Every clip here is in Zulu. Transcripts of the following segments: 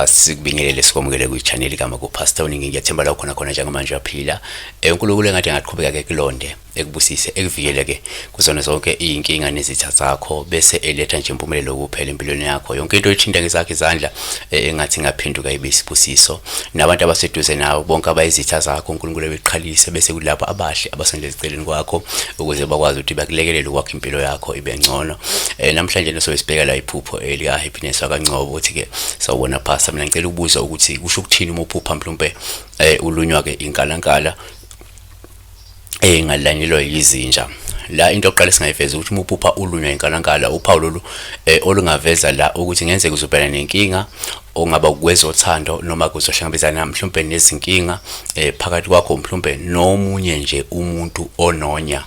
Sikubingelele sikwamukele kwi-channel kaMaku Pastor Uningi. Ngiyathemba la ukhona khona njengamanje uyaphila. UNkulunkulu engathi angaqhubeka ke kulonde, ekubusise, ekuvikele ke kuzona zonke iy'nkinga nezitha zakho, bese eletha nje impumelelo kuphela empilweni yakho. Yonke into oyithinta ngezakho izandla engathi ingaphenduka ibe isibusiso. Nabantu abaseduze nawe bonke abayizitha zakho, uNkulunkulu ebeqhalise, bese kulapho abahle abasondele eceleni kwakho ukuze bakwazi ukuthi bakulekelele ukwakha impilo yakho ibe ngcono. Namhlanje nisobe sibheka la iphupho elika Happiness wakaNgcobo, uthi ke, "Sawubona Pastor, mina ngicela ukubuza ukuthi kusho ukuthini uma uphupha mhlawumbe ulunywa ke inkalankala engalanyelwa yizinja." La into yokuqala esingayiveza ukuthi uma uphupha ulunywa inkalankala, uphawu lolu olungaveza la ukuthi ngenzeka uzobhekana nenkinga ongaba kwezothando noma kuzohlangabezana mhlawumbe nezinkinga phakathi kwakho mhlawumbe nomunye nje umuntu ononya.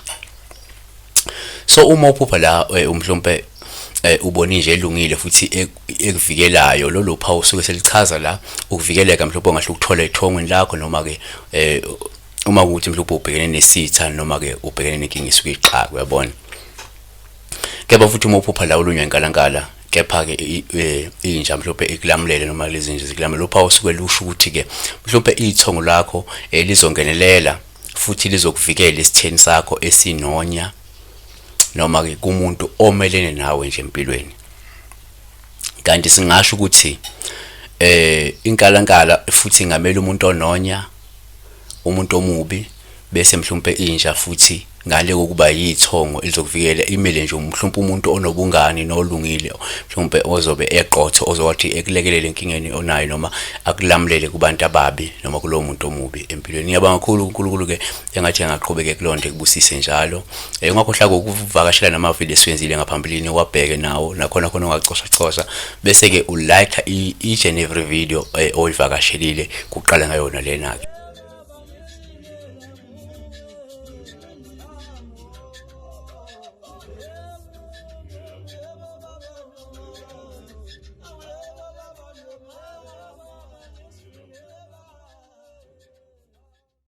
So uma uphupha la mhlawumbe ubona inje elungile futhi ekuvikelayo, lolu phawu suke selichaza la ukuvikeleka mhlawumbe ongahle ukuthola ethongweni lakho, noma ke uma kuthi mhlawumbe ubhekene nesitha noma ke ubhekene nenkinga isuke ixaka, uyabona. Kepha futhi uma uphupha la ulunywa inkalankala, kepha-ke inja mhlawumbe ikulamulele noma lezi nje zikulamulele, uphawu suke lusho ukuthi-ke mhlawumbe ithongo lakho lizongenelela futhi lizokuvikela esitheni sakho esinonya noma-ke kumuntu omelene nawe nje empilweni. Kanti singasho ukuthi inkalankala futhi ingamela umuntu ononya, umuntu omubi, bese mhlawumbe inja futhi ngale kokuba yithongo elizokuvikela imele nje mhlawumbe umuntu onobungani nolungile, mhlawumbe ozobe eqotho, ozowathi ekulekelele enkingeni onayo noma akulamulele kubantu ababi noma kulowo muntu omubi empilweni. Ngiyabonga kakhulu. uNkulunkulu-ke engathi angaqhubeka ekulonde, kubusise njalo. Ungakhohlwa ukuvakashela namavidiyo esiwenzile ngaphambilini, wabheke nawo nakhona khona ungacosha cosha, bese-ke ulike each and every video oyivakashelile, kuqala ngayona lena-ke.